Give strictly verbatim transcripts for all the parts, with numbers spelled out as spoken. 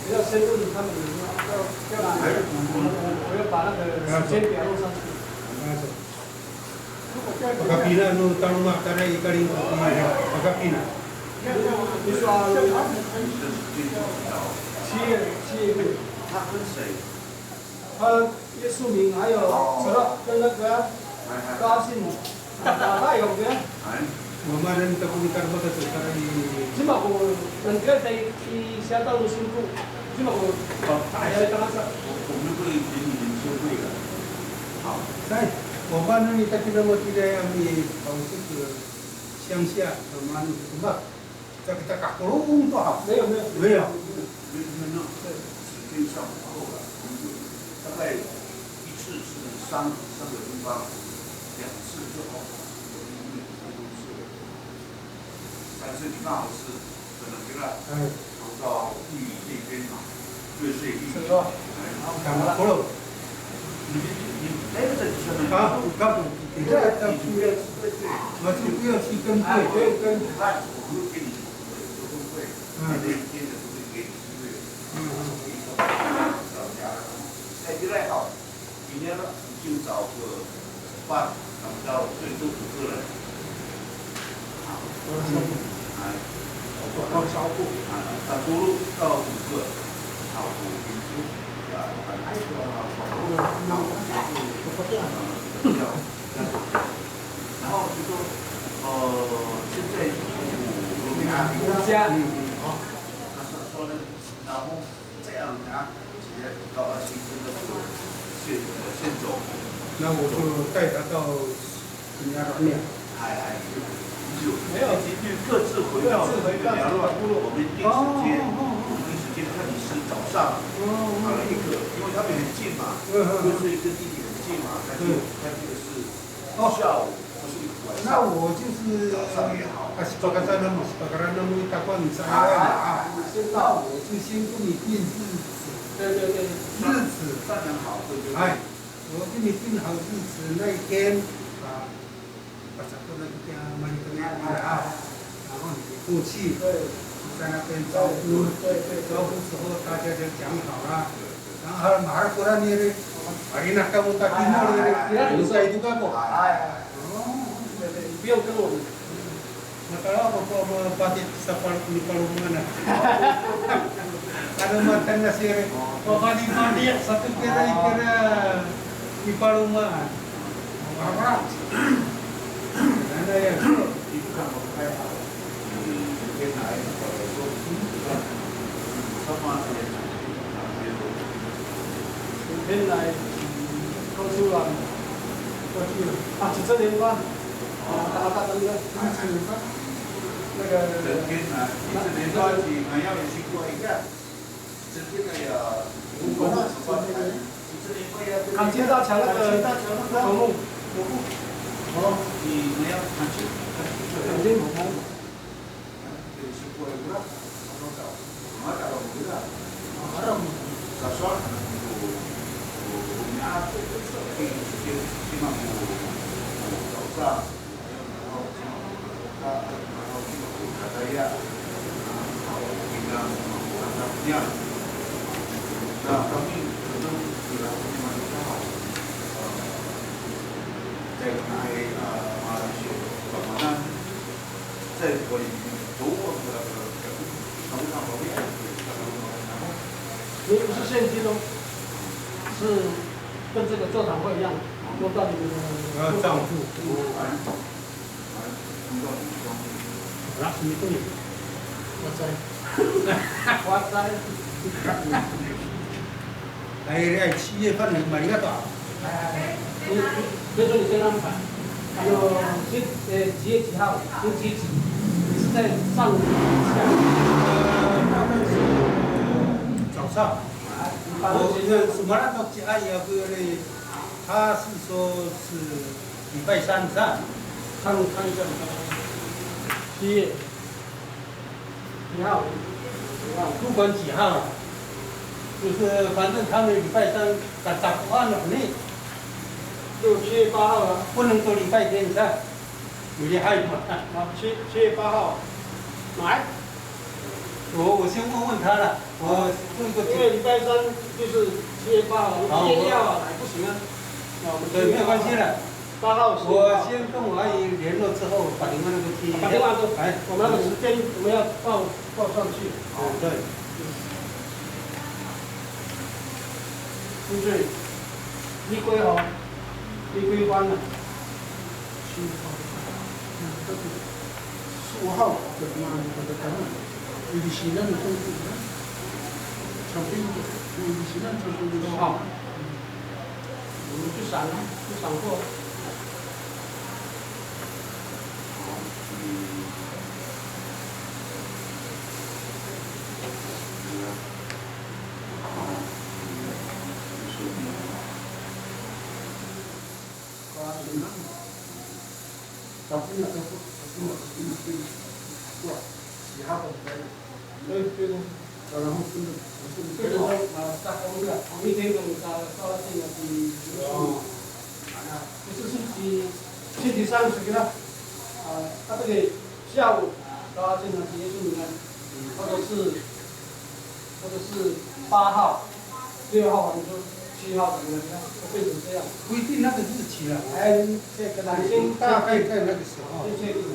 不要先问他们，要，要，我要把那个时间表弄上去。Pakapina no taloma' tayra i Kaling, pakapina. 你说啊，七月，七月份。他跟谁？他叶树明还有陈乐跟那个高兴打打游击。我们人都不会干那个事情。起码我能够在一下到路辛苦，起码我打下来跟他说。我们不能给你们机会了。好，在我们那里在跟他们这样，你跑这个乡下，我们什么？ 这个，这个，没有，没有，没有，没有，没有，时间上不够了，大概一次是三，三个地方，两次就好了，因为太多次了。但是你刚好是可能给他跑到玉里那边嘛，瑞穗玉里。是吧？哎，好了。啊，不要，不要去跟队，不要跟。 已经找个伴，找到最多五个人。啊，哎，到五个，啊，到五个，到五个，啊，五个，啊，然后就说，呃，现在五个，啊，五个，啊，他说呢，然后 这样啊，直接到，呃，新，那个县，呃，县总。那我就带他到新加坡。哎，哎，就，就各自回到自己的部落，我们定时间，我们定时间看你是早上，好了一个，因为他们很近嘛，就是跟弟弟很近嘛，他就，他这个是 下午，不是晚上。那我就是，sipakacanan mo, sipakacanan mo i takowan sa, 啊，那我就先跟你定日子。对，对，对。日子。哎，我跟你定好日子那一天，啊，把差不多那个地方买一个啊，然后你过去，在那边招呼，招呼之后大家就讲好了。 Ang hal, mahal ko raan iri, malinah kamo to timol iri, ira ko sa ito kako. 哎，哎，哎。哦。你不用跟我们。Matala ko ko mapati sa pal-, nipalomaan. Ano matan na siri, mapati-pati sato kira i kira nipalomaan. Ano yan? 天来，高秋兰，过去啊，几十年吧，啊，打打打打，那个，那个， 康健大桥那个头目。哦，你们要康健，康健。你不是现金哦，是跟这个座谈会一样，都到你们的，呃，账户。 Ay, ay, 七月份 maligato. 哎，哎，哎，你，你，比如说你这张卡，有，是，呃，几月几号，星期几，你是在上午下午？呃，大概是我那个苏马拉多吉阿姨啊，不是，她是说是礼拜三是吧？看，看一下。几月？几号？不管几号，就是反正他们礼拜三打，打不完了，你就七月八号了。不能说礼拜天是吧？有点害怕。啊，七，七月八号。来。我，我先问问他了。 我这个，因为礼拜三就是七月八号，我们七月一号啊，来不行啊。那我们对，没有关系了。八号、十五号。我先跟我阿姨联络之后，把另外那个去。把另外一个，哎，我们那个时间我们要报，报上去。嗯，对。对不对？你归哦，你归班了。七号。嗯，对。 十五号，对，那个，那个，那个，有的是那种，长辈的，有的是那种，就是说，啊，我们去赏，去赏过。就是星期，星期三是给他，啊，他这个下午，他现在结束了，或者是，或者是八号、六号，或者说七号，怎么样，就变成这样。不一定那个日期了，哎，这个已经大概在那个时候。已经确定了。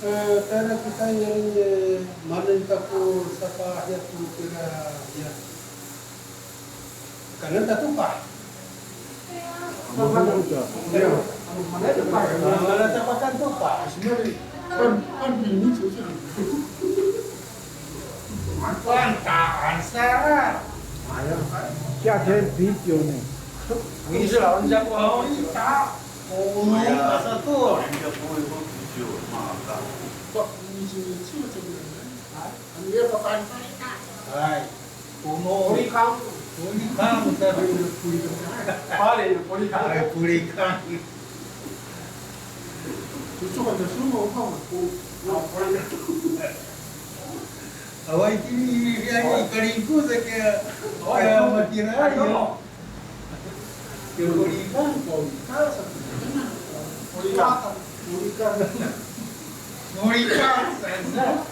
E, tayra kita yang, e, manen ta ko sapahiya to kira, ya. Kanen ta topa. Manen ta. Ya. Manen ta topa. Kan, kan ini susah. 夏天啤酒呢？你是老人家不喝酒。老人家不会喝啤酒，嘛，哎。 Polikan. Polikan, sabi. Pare, polikan. Ay, polikan. Awa, itini, itini, kalingko sa kiya, kiya matira, ya. Polikan, polikan, sabi. Polikan. Polikan. Polikan, sa.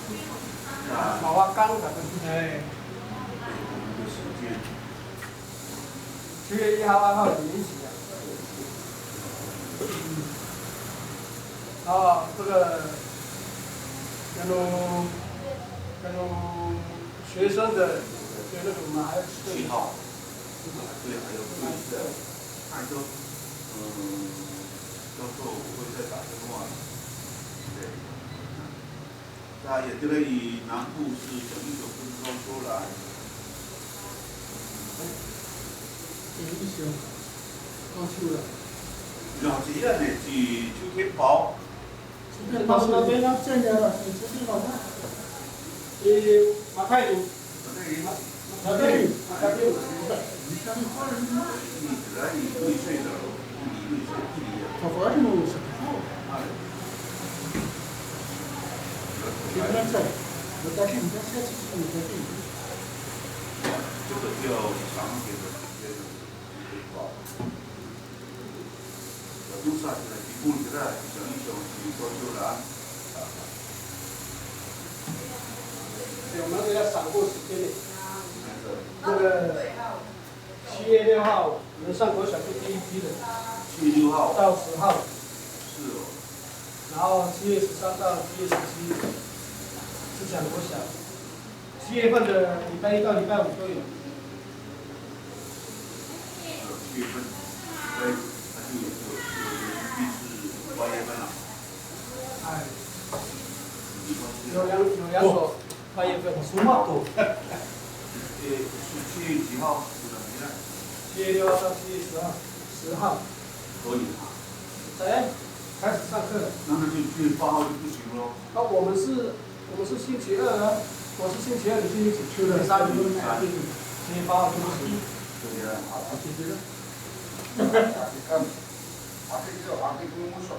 Mawakang, sabi. Ay. 七月一号、二号有研习啊。然后这个，跟我，跟我学生的，就那个我们还要去。七号，这个还对，还要对一下，还说，嗯，教授不会再打电话了。对。 那也这个以南部是小英雄跟高秋兰。小英雄，高秋兰。了解了呢，是秋天宝。秋天宝是那边啊，这样的，是秋天宝吗？是马太鲁。 这个叫长一点的时间了。 Tosa kira, kipol kira, isang isang, sikoso la. 我们要闪过时间的。那个七月六号，我们上国小是第一批的，七月六号到十号，是哦。然后七月十三到七月十七是讲国小，七月份的礼拜一到礼拜五都有。七月份，礼拜一，那就有，有，有一批是八月份了。哎，有两，有两所。 八月份。什么都。呃，是七月几号？七月六号到七月十号，十号。可以啊。哎，开始上课了。那，那就七月八号就不行咯。那我们是，我们是星期二啊，我是星期二，你星期几？初三。初三。七月八号就不行。对呀。好，好，谢谢。你看，好，这个，好，这个，我说。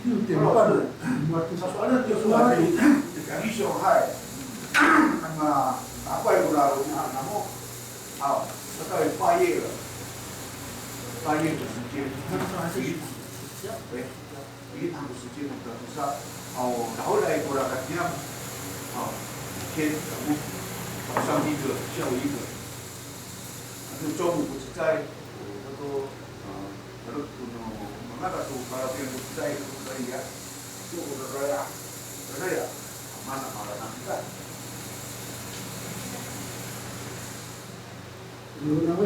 六点半。好，那到八月了，八月的时间，对。 一趟的时间呢，等一下，哦，然后来过来看，哦，一天，然后早上一个，下午一个，那就中午不是在，哦，那个，呃，那个，那个，那个，那个，不是在，不可以啊，中午的时候呀，对呀，慢慢慢慢慢慢。有那个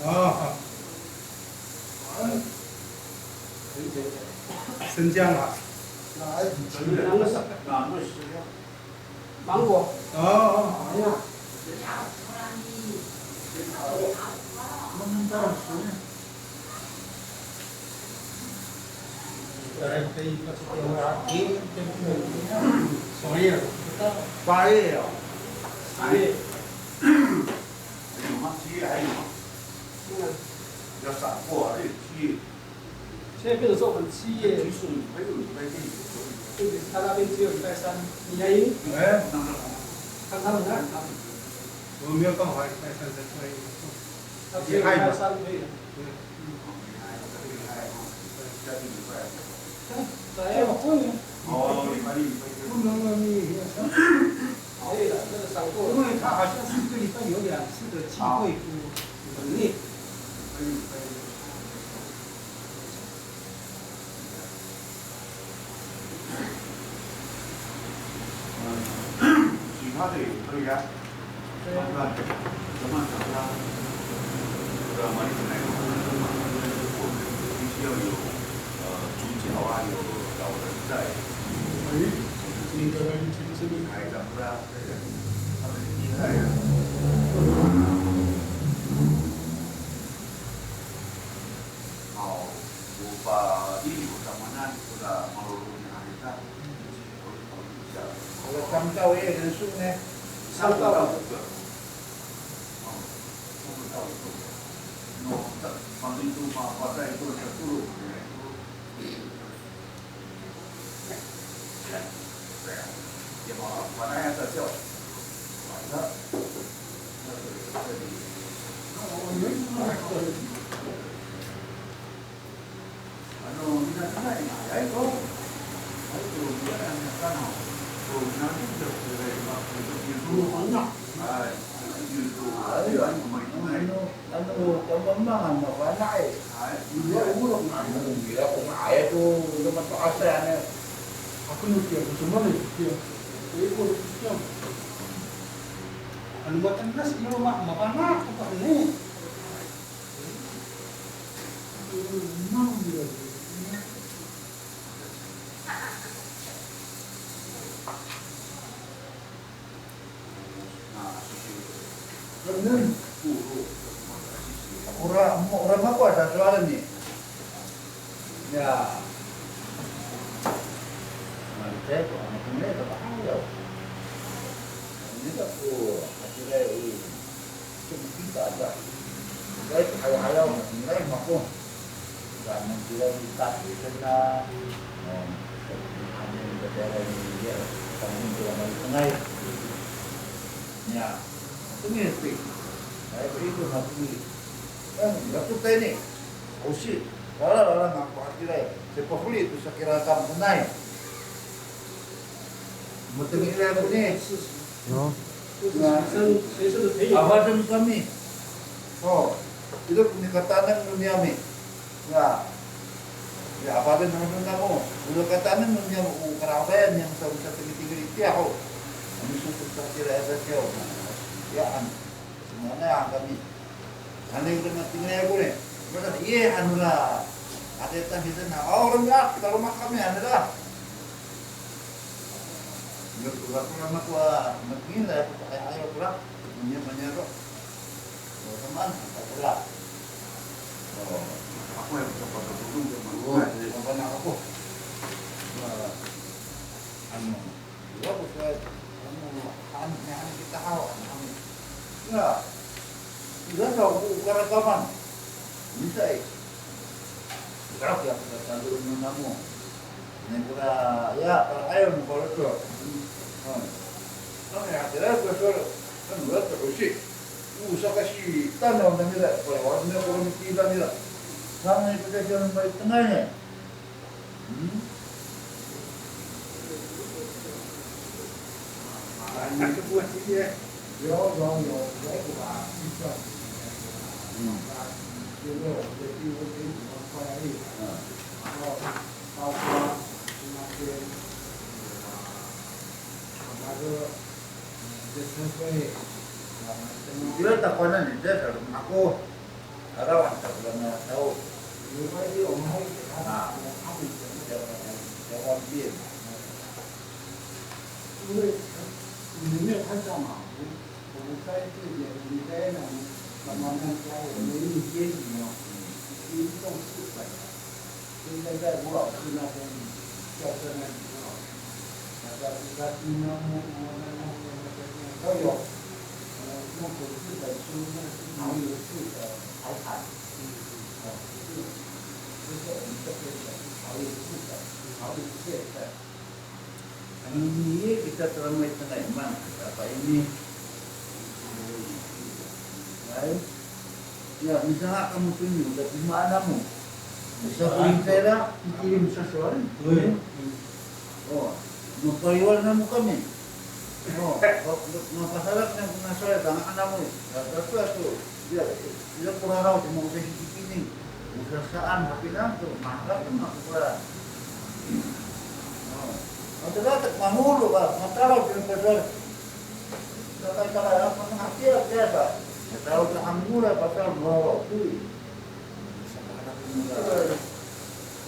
啊，好。生姜啊。芒果。哦，哦，好呀。 还有吗？七月还有吗？要闪过啊，这七月。现在变成说我们七月，对，他那边只有礼拜三，你还有？哎，看他们那。我没有办法礼拜三才可以。 那只有礼拜三可以了。这样可以。不能啊，你也要上。可以了，那个闪过。因为他好像是一个礼拜有两次的聚会，很累。 其他的也可以啊。慢慢，慢慢找他。不然嘛，你本来有空的嘛，如果必须要有，呃，主角啊，有老人在，哎，那个，那个，那个，台长啦，对呀，他们厉害啊。 好，我把一流的嘛，那你说的马路路你还在，我考虑一下。我刚到也人数呢，上不到五个。哦，上不到五个。那我这反正就把，把这一个的路，对啊，也把，把那样的叫，完了。 Ano, tama nga, mafana' e. Ira ko nga'ay to, no mato'asay ano. Ako no tiya, ko somowal tiya. Ira ko tiya. Ano mato'asay, ira ma-, mafana' to ko ano. Ora, mo, ora mako a sasowalen i. Ya. Malicay ko, ano ko nira, kapahayaw. Nira ko, hatiraay i. Cima kita aca. Nira ko hayaw-hayaw, nira mako. Saan sila i, tatay saan, em, ano, i tatay saan, saan sila malitengay. Niya, matengil to i. Ay, ko ito matengil. Em, lato tayni. Osi. Wala, wala, ngako hatiraay. Sipafeli to sakira kamokenay. Matengil to ni. Yo. Afaden kami. O, ito ko nikataneng no niyami. Ya. Ya, afaden no namo. Ora kataneng no niyam o karafayan niyam sa, o satengitingil itiya ho. Ano so to sakira itiya ho. Ya, an. Semanay han kami. Ano ito na tingin ako ni. Masa, iye, ano na. Ate ta hiten na. O, ora na, kita rumah kami, ano na. Yo, kora, kora, mako, a, matengil ako, ay, ay, kora. Manya, manya, kora. O, samaan, ako, kora. O. Ako, ya, sa pagkatulong, ya, O, mako, ya. Mako na ako. A, ano, ira ko sa, ano, han, han kita haw, ano, han. Ya. Ira sa ko karakaman. Misay. Ira ko ya kita tanto no namo. Nai kora, ya, para ayon kora to. Hmm. Kami hatira ko so, kan kora to osi. O, saka sitanaw nangra, para wala na kora mitira nira. Kami kita jangan maitengay. Hmm? Hmm. 包括那个，呃，这春会，呃，什么 Ira takowanan i, ira sa roma ako. Arawan sa ko niyam a tao. 没关系，我们会给他，啊。他们讲那个，呃，交换店。因为你没有看到嘛，我们，我们在这里，我们在那里，慢慢慢慢加油，我们一天里哦，一共四百。 现在在吴老师那边，教授那里吴老师，那个，那个，那个，都有，呃，那个日本书，那个是唐寅的字的排版，嗯，哦，就是，就是我们这边的是唐寅字的，唐寅字的。 Ano ini kita telah maitengay man, apa ini? Ay, ya, misaha' kamo to niya, o maan namo. Sa ko lintay ira, kikilim sa sowal. O, mapaliwal namo kami. O, mapasadak namo na sowal, tanga'an namo. Sa, sa, sa, ya, ya, ko raraw, cima ko sa sikikining. Masasaan, hapinang to, mahadak to, makapala. O. Matalatek, mangolo ka, matalaw, pinapasal. Sakay, sakay, a, matalaw, tiya sa. Matalaw to, mangolo, pasal, mangolo, tuy.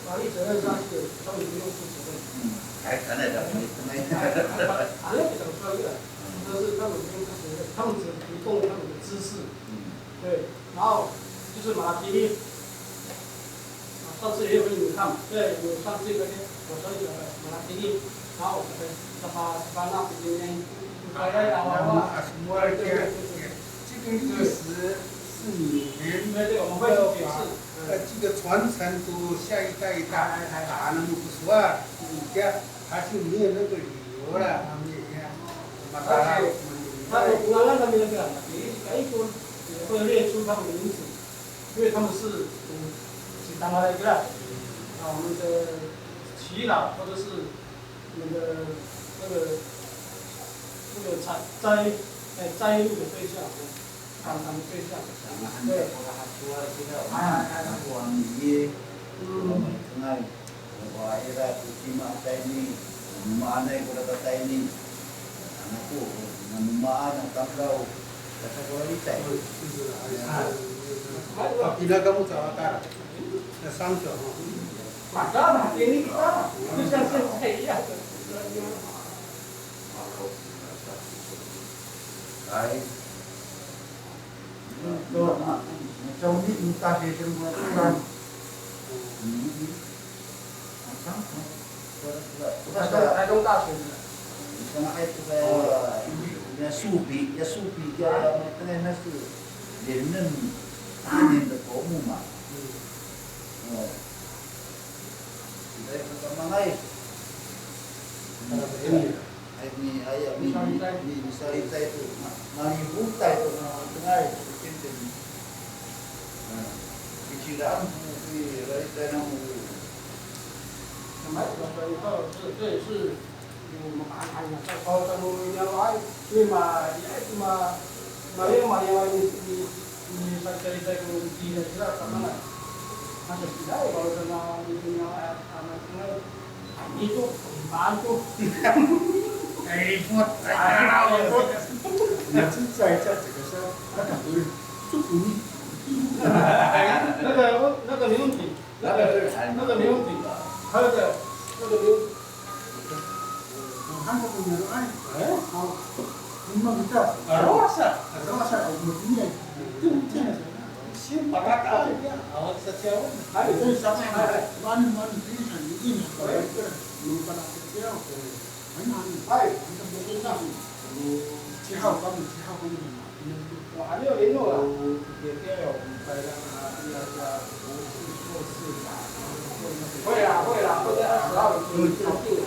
法律责任上是他们不用负责任。嗯，还谈得了，没，没。法律讲出来的，但是他们不用负责任，他们只提供他们的知识。嗯。对，然后就是马拉提尼，啊，上次也有给你们看嘛，对，我上次有给你，我说一个马拉提尼，然后我们再把，把那几天，啊，什么，对，对，对，对。这个历史是你们对，对，我们会去解释。要把，呃，这个传承给下一代的，啊，那么不说啊，你家 还是没有那个旅游了，他们也，而且他们刚刚那边那个，每一个一国也会列出他们的名字，因为他们是，嗯，是他们那个啦，啊，我们的祈祷或者是我们的那个，那个采，摘，哎，摘录的对象，访谈的对象。对。Ako ang iye, mm. Ako ira ko cima a tayni, nanomaanay kora tatayni. Anak ko, nanomaan a tamdaw, kasa kora litay. Papina kamo sa Watara. Ya, 三个哈。Maka, ini kita, 就像现在一样。Ay. Ito, ma-, macam ni, mutasi sa mga turan. Sa, sa, sa, sa, ya supi, ya supi, ya, matengil na su. Linen, tanin da ko moma. O. Kita ko tamangay. Misalicay, mi, misalicay to, ma, malifotay to, matengay to, cengen. A, kiciraan ko, i, lalicay namo. 那么，所以说，这，这也是有我们安排的，在高山路一条路，哎，对嘛，也是嘛，嘛，也嘛，也嘛，你，你，你在这里，在这里，你在这里干嘛呢？他说，哎，高山路，你，你，哎，他们，那个，哎，你就，你慢就。哎，我，哎，我，我，我，这在这个山，他讲对，祝福你。那个，那个没问题。 那个，那个没问题，他那个，那个没问题。Ano ko niyaro' ay? E? O, ano kita? Arawasa. Arawasa, o, matiya. Ito, ito na sana. Siyempre, pakakain niya. Awa sa siyaw. Ay, ito, sa akin. Ay, ay. Mano, mano, ito, sa akin. Ay. Ano pa na sa siyaw? Ay, ano? Ay, ano po na? Ano, siyaw kami, siyaw kami. 会啦，会啦，会在二十号以前搞定的。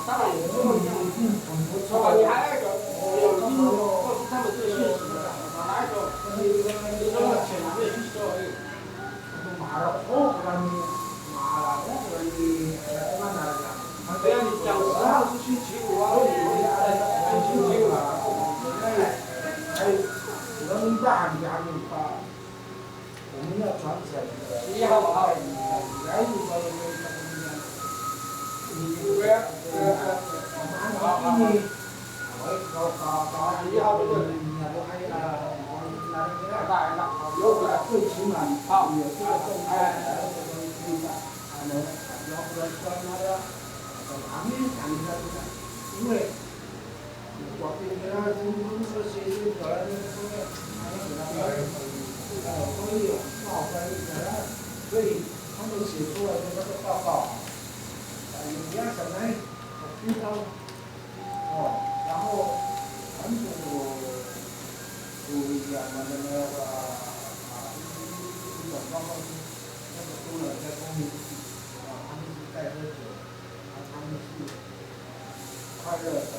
当然有时候你还要有，有，有告诉他们这个讯息的，哪一种，你，你说那个钱还没有去收而已。 Maharap ko, kami, maharap ko, kami, e, mana ya. 对啊，你讲十号是星期五啊，你在星期五啊。哎，我们大喊，我们要传承的。十一号，好。来，我们，对啊，对啊，对啊。好，好，好。 所以他们写出来的那个报告，啊，也不要想太多。 哦，然后很多不一样的那个，啊，一种状况是，那个工人在工地，啊，他们是在喝酒，啊，他们是快乐的。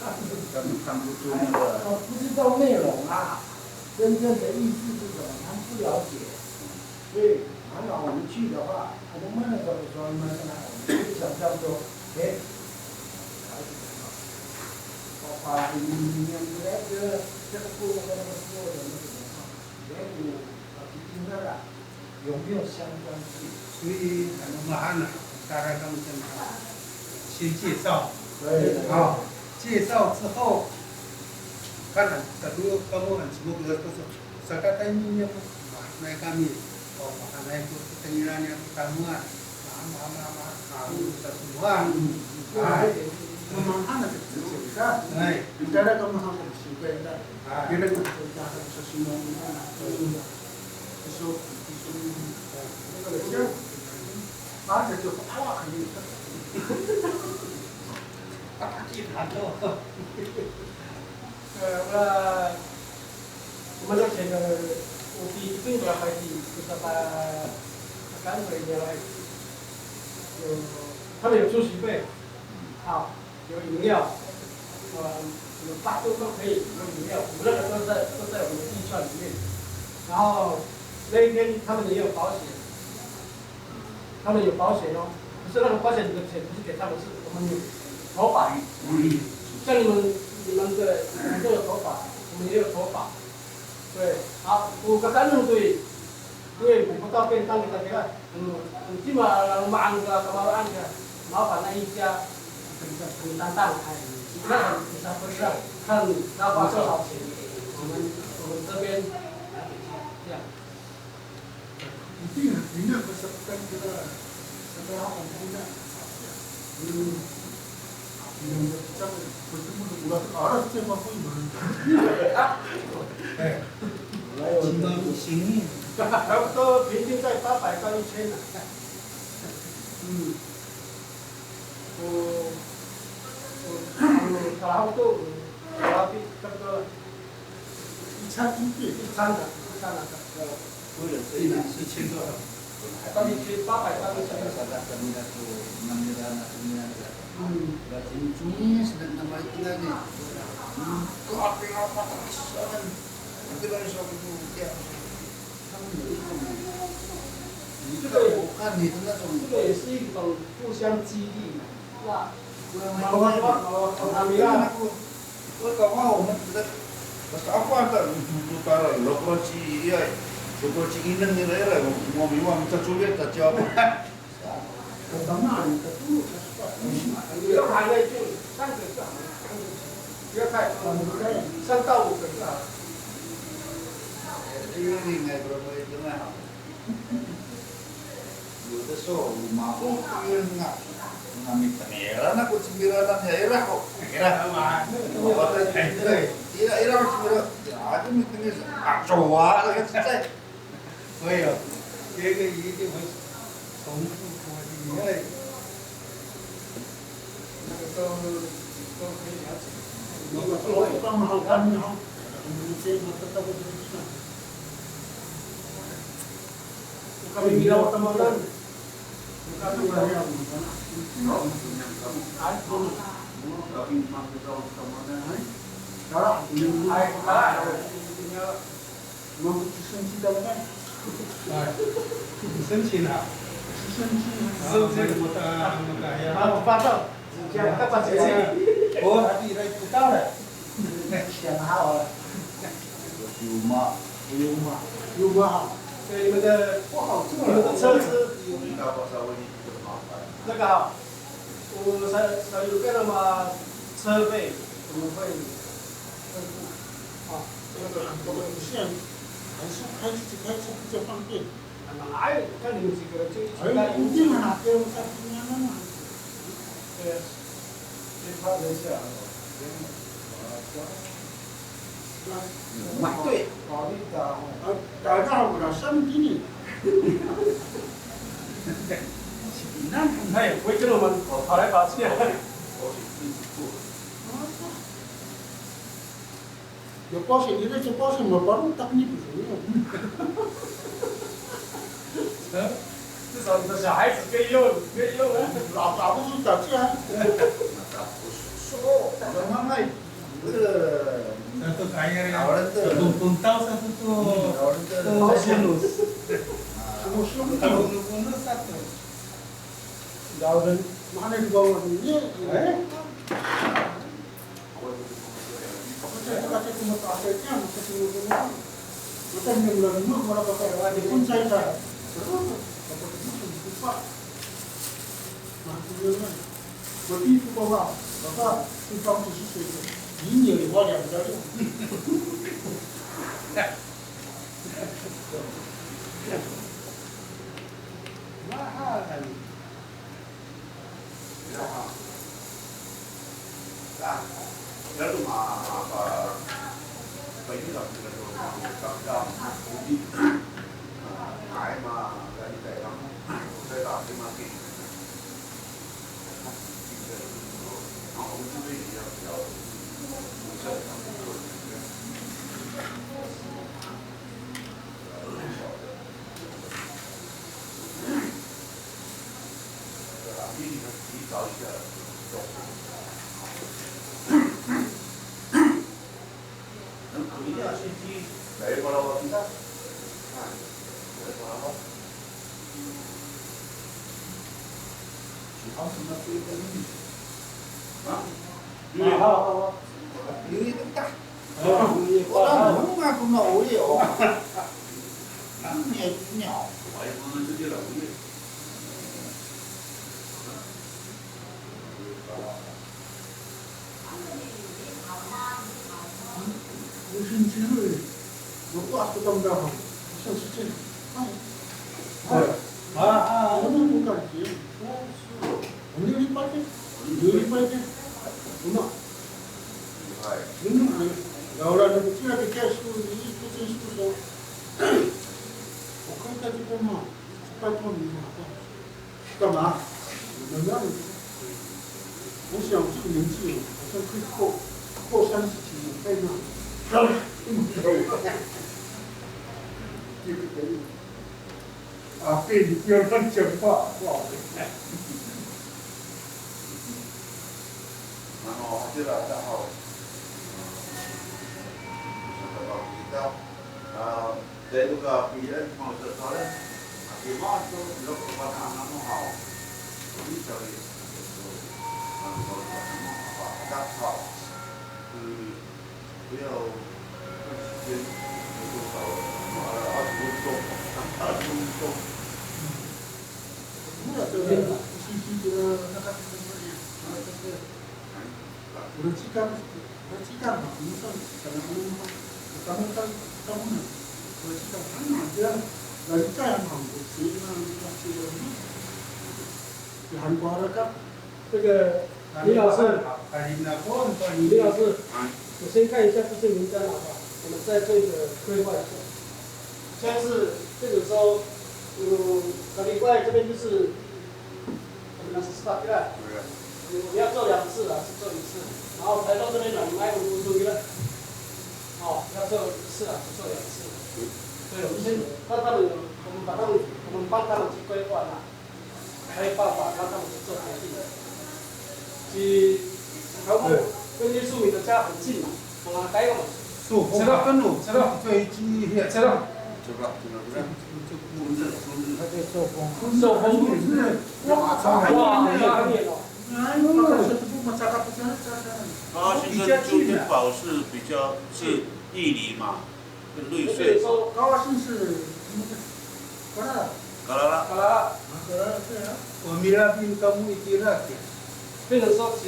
他们看不出那个。哦，不知道内容啊，真正的意思是什么，他们不了解。 所以，常常我们去的话，我们慢慢走的时候，慢慢来，我们就想象说，哎，了解了，把，把你，你，你们那个，这个部落跟那个部落怎么怎么样，哎，我，我听听看看，有没有相关性？所以，咱们马上呢，大概他们这么先介绍，对，对。啊，介绍之后，看看，假如他们很什么，比如说， Sakatayni niya ko, mahaenay kami. O, mahaenay ko, tengil niya ko tamowanan. Maha, maha, maha, maha, sa semowa. Hay. Mamahan na kita. Hay. Kita na kamahan ko sipay na. Hay. Kita na kita sa semowa na. Iso, iso, iso. Para sa awa kami. Para sa awa. 呃，我，我们的这个，我第一个来，就是把，刚才的来，有，他们有出席费，啊，有饮料，呃，有八都都可以，有饮料，我们那个都在，都在我们的预算里面。然后那一天他们也有保险， 他们有保险哦，可是那个保险的钱不是给他们，是我们有投保。嗯。像你们，你们的，你们都有投保，我们也有投保。对，好，有个三人队，因为我不到便当给大家，嗯，嗯，起码我们按个，干嘛按个，麻烦那一家，很担当，哎，那很不是，看他花多少钱，我们，我们这边，这样。 Ina, ina, masapekan kira, sakalahapang ina. Hmm. Ina, masapekan, bertemu dengan orang, orang saya mampu iman. Eh, 平均在八百到一千啊。嗯。我，我，我，然后都，我要比这个一餐一顿，一餐的，一餐的，呃，一千多。当年八百，当年三百。嗯。他们有一种，这个也是一种互相激励嘛。 Basta ako ata, totara, lokoci, iya, lokoci inen nira ira, mo miwa, mita cowi, ta ciyaw. 不要太多，三到五个就好。 有的时候，我妈不愿意啊，那没得没了，那个没了，那没了，没了。Ira, ira, 没得没了，啊，就没得没了，啊，走啊，那个实在。对呀，这个一定会重复，我的厉害。那个都，都可以了解。那个都会。 Kami mira o tamanan. Kami mira o tamanan. Ay, ay, ay. 生气的吗？哎，生气了。生气。生气。啊，我的，我的，哎呀。啊，我发烧。这样，他发脾气。我还比他不到了。 想好了。有吗？有吗？有吗？对，你们的，不好做了。你们的车子，那个哈，我才，才有个那么车费怎么会？啊，那个我们现在还是开车，开车比较方便。 哎，看你们几个就一起带。哎，一定啊，不用再听他们了。对，先看一下。对。啊，大家好，我是三弟。那他也不会跟我们跑来跑去啊。 有保险，你那些保险嘛，保护到你不是没有。嗯，至少你的小孩子可以用，可以用啊。老，老不是打架啊。说，慢慢来，这个，那都哎呀，老人的，动，动刀上都做，老人的，都是，什么兄弟？动，动，动，那啥的。老人，哪里不帮我？你，哎。 Mahal.干嘛？我想这个年纪好像可以过，过三十几岁了。阿飞，你不要乱讲话，不好听。 Ano, hatira sa haw. Sa tabang kita, a, dahil ka pilian, mga sasalen, at yung mga ito, ilok ko pa na ang ano haw. Hindi sa rin. Ano, mga sasalen, mga kapatak haw. 不要看时间有多少了，二十分钟，二十分钟。 Mura to, sising to, nakatakot na yan. Nakatakot. Uracikan, uracikan, ano sa, sa, ano, sa, ano, sa, ano, uracikan, ano, yan, uracikan, ano, sising, ano, sising, ano, sising, ano, 这个李老师，李老师，我先看一下这些名单好不好？我们再做一个规划一下。现在是这个时候，嗯，可能过来这边就是我们的 staff 对吧？我们要做两次啊，是做一次，然后台东这边呢，我们还有读书的，哦，要做一次啊，是做两次。所以我们先让他们，我们把他们，我们帮他们去规划啦。 还有办法让他们去做决定。其实桃木跟原住民的家很近嘛，我们还有嘛。 So, 知道，知道，知道。 他在做工。 哇，很远哦。 高先生住天堡是比较，是义里嘛，跟绿水。高先生是，Kalala。Kalala。Kalala，对啊。 O milafin kamo itira kiya. 变成说是